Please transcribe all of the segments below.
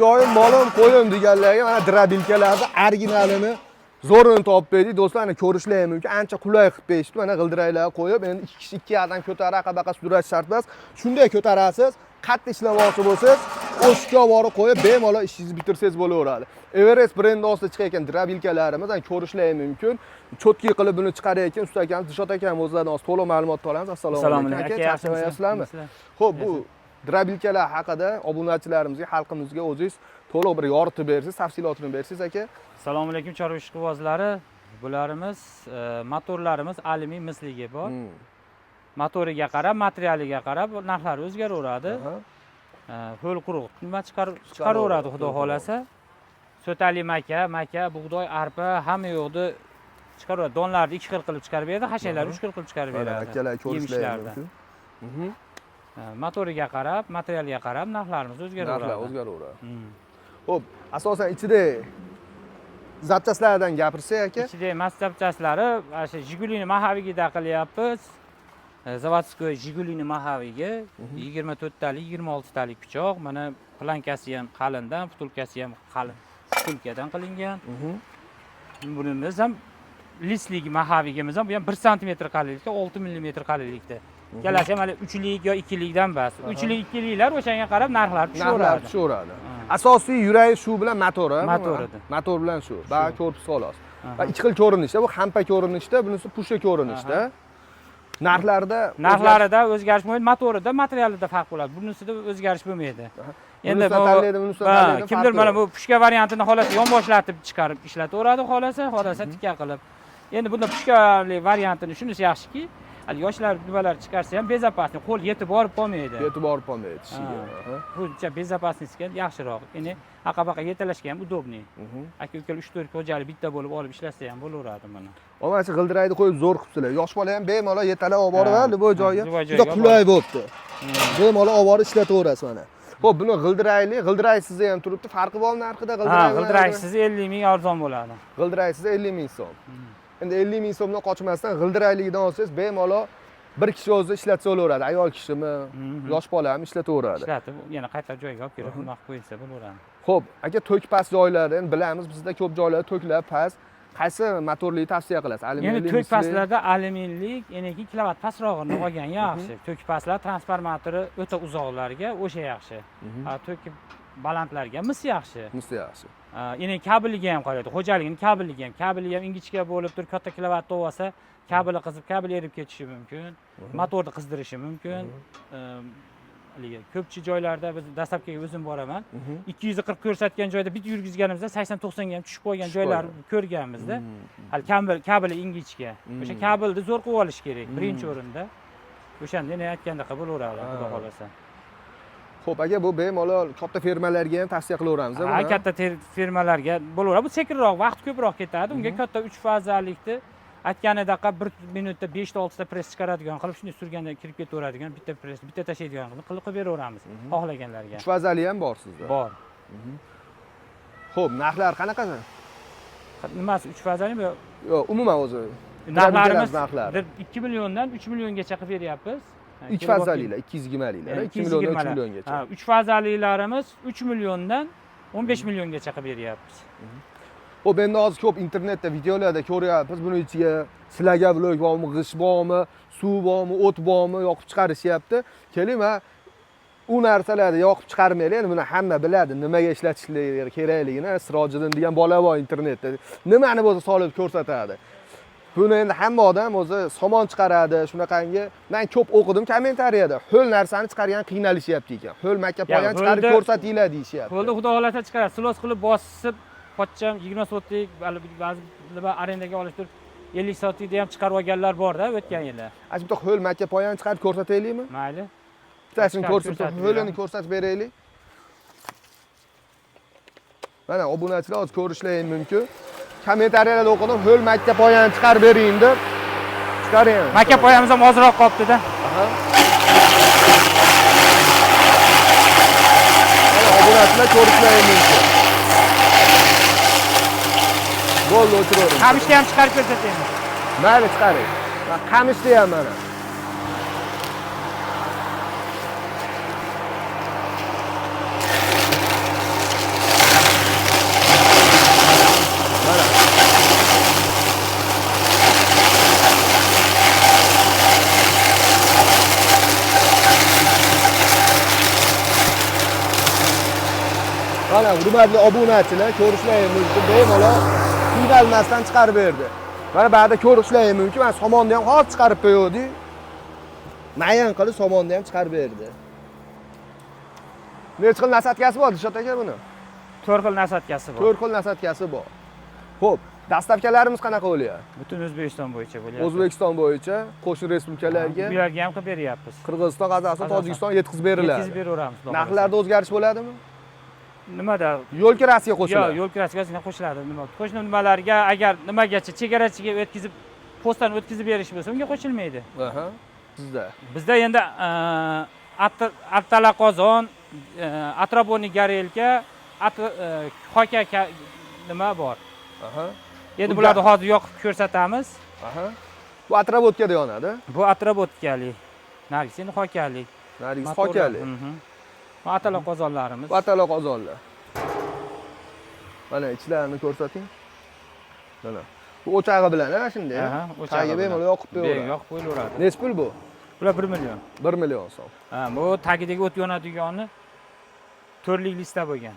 Joyim molim qo'yim deganlarga mana дробилка larni originalini, zo'rini topib berdik do'stlar. Ana, ko'rishlar ham mumkin, ancha qulay qilib berishdi. Mana, g'ildiraklar qo'yib, endi ikki kishi ikki yoqdan ko'tarib, aqa baqa sudurash shart emas, shunday ko'tarasiz. Qattiq ishlamoqchi bo'lsangiz, o'shga borib qo'yib, bemalol ishingizni bitirsangiz bo'laveradi. Everest brendi ostida chiqayotgan дробилка larimiz, ana, ko'rishlar ham mumkin. Чётко qilib buni chiqarayotgan usta akamiz Dilshod akam o'zlaridan hozir to'liq ma'lumot olamiz. Assalomu alaykum, aka, charchamayapsizlarmi? Ho'p, bu дробилка lar haqida obunachilarimizga, xalqimizga o'zingiz to'liq bir yoritib bersangiz, tafsilotini bersangiz, aka. Assalomu alaykum, chorva ishqibozlari. Bularimiz motorlarimiz alyumin, misligi bor. Motoriga qarab, materialiga qarab narxlari o'zgaraveradi. Ho'l quruq nima chiqaraveradi, xudo xohlasa. So'tali maka, maka, bug'doy, arpa, hamma yoqda chiqaraveradi. Donlarni ikki xil qilib chiqarib beradi, xashaklarni uch xil qilib chiqarib Mana, beradi. akalar, ko'rishlar ham Yemishlaridan. mumkin. Motoriga qarab, materialiga qarab narxlarimiz o'zgaraveradi. Narxlar o'zgaraveradi. Ho'p, asosan ichida запчасть lardan gapirsak, aka. Ichida emas, запчасть lari mana shu Jigulini маховик ida qilyapmiz. Заводской Jigulini маховик i 24 talik, 26 talik pichoq. Mana, планка si ham qalindan, втулка si ham qalin втулка dan qilingan. Bunimiz ham лист lik маховик imiz ham, bu ham 1 santimetr qalinlikda, 6 millimetr qalinlikda. Ikkalasi ham hali uchlik yo ikkilikdan bas. Uchlik, ikkiliklar, o'shanga qarab narxlar Narxlar tushaveradi. tushaveradi. Asosiy yuragi shu bilan motor, a? Motor edi. Motor bilan shu. Bari korpus xolos. Aha. Va ikki xil ko'rinishda, bu hampa ko'rinishda, bunisi пушка ko'rinishda. Narxlarda Narxlarida o'zgarish bo'lmaydi, motorida, materialida farq bo'ladi. Bunisida o'zgarish bo'lmaydi. Endi Bunisidan bu tanlaydi, bunisidan ha, tanlaydi, kimdir farqi mana yo'q. bu пушка variantini xohlasa yonboshlatib chiqarib ishlataveradi, xohlasa, xohlasa tikka qilib. Endi bunda пушка li variantini shunisi yaxshiki, hali yoshlar nimalar chiqarsa ham безопасный, qo'l yetib borib qolmaydi. Yetib borib qolmaydi tishiga. Ha. Buncha безопасность ga yaxshiroq. Endi aqa baqa yetalashga ham удобный. Aka ukalar 3-4 xo'jalik bitta bo'lib olib ishlasa ham bo'laveradi buni. Mana shu g'ildirakni qo'yib zo'r qilibsizlar. Yosh bola ham bemalol yetalab olib borib, Ha, любой ha, joyga. любой Juda joyga. Qulay bo'libdi. Bemalol olib borib ishlataverasiz mana. Xo'p, buni g'ildirakli, g'ildiraksizi ham turibdi. Farqi bormi narxida Ha, g'ildirak bilan? G'ildiraksiz 50 ming arzon bo'ladi. G'ildiraksiz 50 ming so'm. Endi 50 ming so'mdan qochmasdan g'ildirakligidan olsangiz, bemalol bir kishi o'zi ishlatsa bo'laveradi. Ayol kishimi, yosh bola ham ishlataveradi. Ishlatib, yana qaytarib joyiga olib kelib, nima qilib qo'yilsa bo'laveradi. Xo'p, aka, tok past joylarda, endi bilamiz, bizda ko'p joylarda toklar past. Qaysi motorli tavsiya qilasiz? Endi Alyuminli, tok misli? pastlarda alyuminlik, keyin kilovat pastrog'ini olgan yaxshi. Tok pastlar transformatori o'ta uzoqlarga o'sha yaxshi. Ha, tok balandlarga mis yaxshi. Misi yaxshi. Ha, endi kabeliga ham qaraydi. Xo'jaligini kabeliga ham, kabeli ham ingichka bo'lib turib katta kilovatni olsa, kabeli qizib, kabel erib ketishi mumkin. Motorni qizdirishi mumkin. Haligi ko'pchilik joylarda biz доставка ga o'zim boraman. 240 ko'rsatgan joyda bitta yurgizganimizda 80-90 ga ham tushib qolgan Tushib joylar qolgan. Ko'rganmizda. Hali kabeli ingichka. O'sha kabelni zo'r qilib olish kerak birinchi o'rinda. O'shanda yana aytgandaqa bo'laveradi, xudo xohlasa. Xo'p, aka, bu bemalol katta fermalarga ham tavsiya qilaveramiz, Ha, buni? Katta fermalarga bo'laveradi. Bu sekinroq, vaqt ko'proq ketadi. Unga katta 3 fazalikni aytganidaqa 1 minutda 5 ta 6 ta press chiqaradigan qilib, shunday surganda kirib ketaveradigan bitta press, bitta tashlaydigan qilib qilib beraveramiz xohlaganlarga. 3 fazali ham bor sizda. Bor. Xo'p, narxlar qanaqa? Nimasi, 3 fazali? Yo'q, umuman o'zi. Narxlarimiz Narxlari. 2 milliondan 3 milliongacha qilib beryapmiz. Ha, 3 kelib olib fazalilar, 220 liklar, 2 milliondan 3 milliongacha. Ha, 3 fazalilarimiz 3 milliondan 15 milliongacha qilib beryapmiz. Xo'p, endi hozir ko'p internetda videolarda ko'ryapmiz, buni ichiga слоговик bormi, g'isht bormi, suv bormi, o't bormi, yoqib chiqarishyapti. Keling, man u narsalarni yoqib chiqarmaylik, endi buni hamma biladi, nimaga ishlatishlari kerakligini. Sirojiddin degan bola bor internetda. Nimani bo'lsa solib ko'rsatadi. Buni endi hamma odam o'zi somon chiqaradi, shunaqangi. Men ko'p o'qidim kommentariyada. Ho'l narsani chiqargan qiynalishyapti ekan. Ho'l makka poyan chiqarib ko'rsatinglar deyishyapti. Ho'lni xudo xohlasa chiqaradi. Silos qilib bosib, pochcham 20 sotlik, hali ba'zi nima arendaga olish turib 50 sotlikda ham chiqarib olganlar borda o'tgan yili. Ana bitta ho'l makka poyan chiqarib ko'rsataylikmi? Mayli. Bittasini Chiqarib ko'rsatib, ko'rsatib ho'lini beramiz. Ko'rsatib beraylik. Mana, obunachilar hozir ko'rishlari mumkin. Kommentariyalarda o'qidim, ho'l makka poyani chiqarib bering deb. Chiqaring. Makka poyamiz ham ozroq qolibdi-da. Aha. Mana, obunachilar ko'rishlari mumkin. Bo'ldi, o'chiravering. Qamishni ham chiqarib ko'rsataymi? Mayli, chiqaring. Mana, qamishni ham mana. Mana, hurmatli obunachilar, ko'rishlaringiz mumkin, bemalol qiynalmasdan chiqarib berdi. Mana bu yerda ko'rishlaringiz mumkin, mana somonni ham hozir chiqarib qo'ydik. Mayin qilib somonni ham chiqarib berdi. Necha xil насадка si bor, Dilshod aka, buni? 4 xil насадка si bor. 4 xil насадка si bor. Xo'p, доставка larimiz qanaqa bo'lyapti? Butun O'zbekiston bo'yicha bo'lyapti. O'zbekiston bo'yicha, qo'shni respublikalarga, Bu yerga ham qilib beryapmiz. Qirg'iziston, Qozog'iston, Qozog'iston. Tojikiston yetkazib beriladi. Yetkazib beraveramiz, xudo xohlasa. Narxlarda o'zgarish bo'ladimi? Nimada? Yo'l kirasiga Yo'q, qo'shiladi. Yo'l kirasiga qo'shiladi. Nima? Qo'shni nimalarga, agar nimagacha chegarachiga o'tkazib, postdan o'tkazib berish bo'lsa, unga qo'shilmaydi. Aha. Sizda. Bizda endi attala qozon, отработанный горелка, hoka nima bor. Endi Bu bularni hozir yoqib ko'rsatamiz. Aha. Bu отработка da yonadi. Bu отработка li. Nargisi endi hokali. Nargisi Motorlar. hokali. Bu atala qozonlarimiz. Bu atala qozonlar. Mana, ichlarini ko'rsating. Mana. Bu o'chog'i bilan, ha, shunday. Aha, o'chog'i Tagi bilan. bemalol yoqib qo'yaveradi. Yoqib qo'yilaveradi. Nechi pul bu? Bular 1 million. 1 million so'm. Ha, bu tagidagi o't yonadigani to'rtlik lista bo'lgan.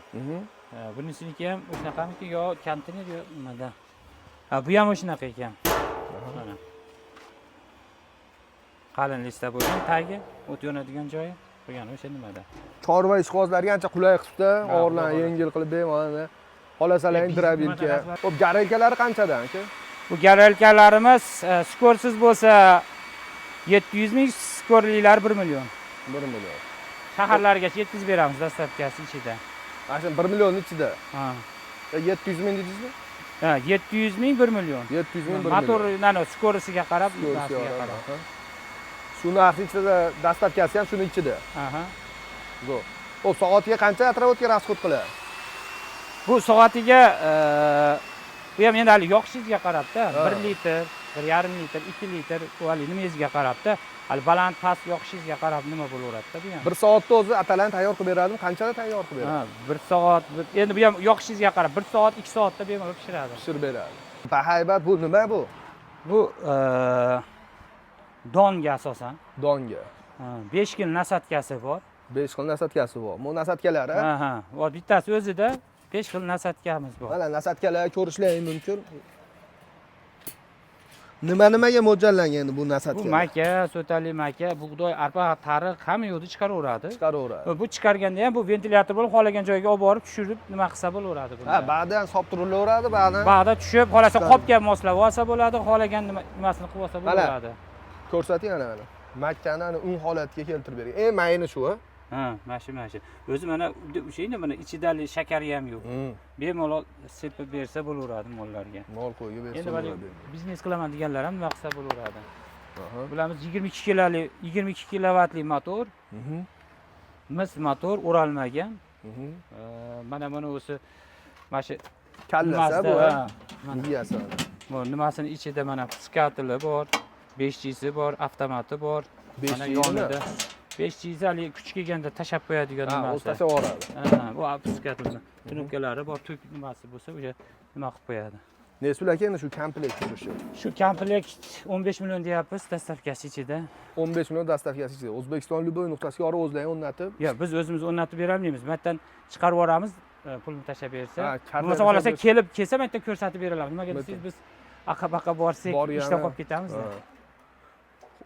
Ha, bunisiniki ham o'shanaqamiki yo konteyner, yo nimada. Ha, bu ham o'shanaqa ekan. Mana. Qalin lista bo'lgan tagi, o't yonadigan joyi qolgani o'sha nimada. Chorva ishqibozlarga ancha qulay qilibdi. Ha, Og'irlarni xudo. Yengil qilib bemalol xolasalar E, biz дробилка. Nimada. Xo'p, горелка lari qanchadan, aka? Bu горелка larimiz skorsiz bo'lsa 700 ming, skorlilar 1 million. 1 million. Shaharlargacha yetkazib beramiz, доставка si ichida. Mana shu 1 millionni ichida. Ha. 700 ming dedingizmi? Ha, 700 ming, 1 million. 700 ming, 1 Motor million. nano skorisiga qarab, Skorisiga narxiga qarab, qarab. aha. Shu narxni ichida доставка si ham shuni ichida. Aha. Zo'r. Xo'p, soatiga qancha отработка расход qiladi? Bu soatiga bu ham endi hali yoqishingizga qarabda, Ha. 1 litr, 1,5 litr, 2 litr, u hali nimangizga qarabda, hali baland past yoqishingizga qarab nima bo'laveradida bu ham. Bir soatda o'zi atalan tayyor qilib beradimi? Qanchada tayyor qilib beradi? Ha, 1 soat, endi bu ham yoqishingizga qarab 1 soat, 2 soatda bemalol pishiradi. Pishirib beradi. Bahaybat, bu nima bu? Bu donga asosan. Donga. 5 kil насадка si bor. 5 xil насадка si bor. Bu насадка lar, a? Ha. Va bittasi o'zida 5 xil насадка miz bor. Mana, насадка lar ko'rishlaring mumkin. Nima nimaga mo'ljallangan endi bu Bu насадка lar? maka, so'tali maka, bug'doy, arpa, tariq, hamma yoqda chiqaraveradi. Chiqaraveradi. Bu chiqarganda ham bu ventilyator bo'lib, xohlagan joyiga olib borib tushirib nima qilsa bo'laveradi bunda. Ha, ba'dan solib turilaveradi, ba'dan Bag'da tushib, xohlasa Chiqaradi. qopga moslab olsa bo'ladi, xohlagan nimasini qilib olsa Mana. bo'laveradi. Ko'rsating, ana, mana. Makkani ana un holatiga keltirib bergan. Eng mayini shu, a? Ha, mana shu, mana shu. O'zi mana o'sha endi mana ichida hali shakari ham yo'q. Bemalol sepib bersa bo'laveradi mollarga. Mol qo'yga bersa Endi mana bo'ladi. Biznes qilaman deganlar ham nima qilsa bo'laveradi. Bularimiz 22 kiloli, 22 kilovatli motor, mis motor, o'ralmagan. Mana buni o'zi mana shu Kallasi nimasida, bu, a? ha, mana Miyasi mana. bu nimasini ichida mana пускатель i bor, 5G'si bor, avtomati bor. 5G Mana nima? yonida 5G'si haligi kuch kelganda tashlab qo'yadigan Ha, o'zi nimasi. tashlab yuboradi. Ha, bu пускатель. Knopkalari bor, tok nimasi bo'lsa, o'sha nima qilib qo'yadi. Nesi pul aka endi shu komplekt turishi? Shu komplekt 15 million deyapmiz, доставка si ichida. 15 million, доставка si ichida. O'zbekiston любой nuqtasiga borib o'zlaring o'rnatib, Yo'q, biz o'zimiz o'rnatib bera olmaymiz. Bu yerdan chiqarib yuboramiz, pulni tashlab bersa. Ha, karta Bo'lmasa tashlab xohlasa bersa. Kelib kelsa, bu yerdan ko'rsatib bera olamiz. Nimaga Albatta. desangiz, biz aqa baqa borsak, Borgani- ishdan qolib ketamiz. Ha.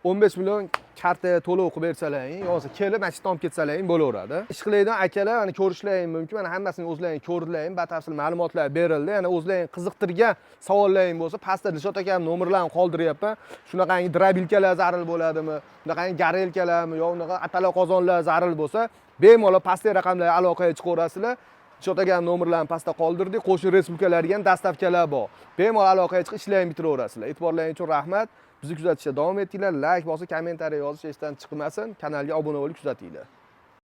15 million kartaga to'lov qilib bersalaring, yo bo'lmasa kelib mana shu yerdan olib ketsalaring bo'laveradi. Ish qiladigan akalar, mana, ko'rishlaring mumkin. Mana, hammasini o'zlaring ko'rdilaring, batafsil ma'lumotlar berildi. Yana o'zlaring qiziqtirgan savollaring bo'lsa, pastda Dilshod akam nomerlarini qoldiryapman. Shunaqangi дробилка lar zaril bo'ladimi? Shunaqangi горелка larmi yo unaqa atala qozonlar zaril bo'lsa, bemalol pastdagi raqamlarga aloqaga chiqaverasizlar. Dilshod akam nomerlarini pastda qoldirdik. Qo'shni respublikalarga ham доставка lar bor. Bemalol aloqaga chiqib ishlaring bitiraverasizlar. E'tiborlaring uchun rahmat. Bizni kuzatishda davom etinglar. Layk bosib, kommentariy yozish esdan chiqmasin. Kanalga obuna bo'lib kuzatinglar.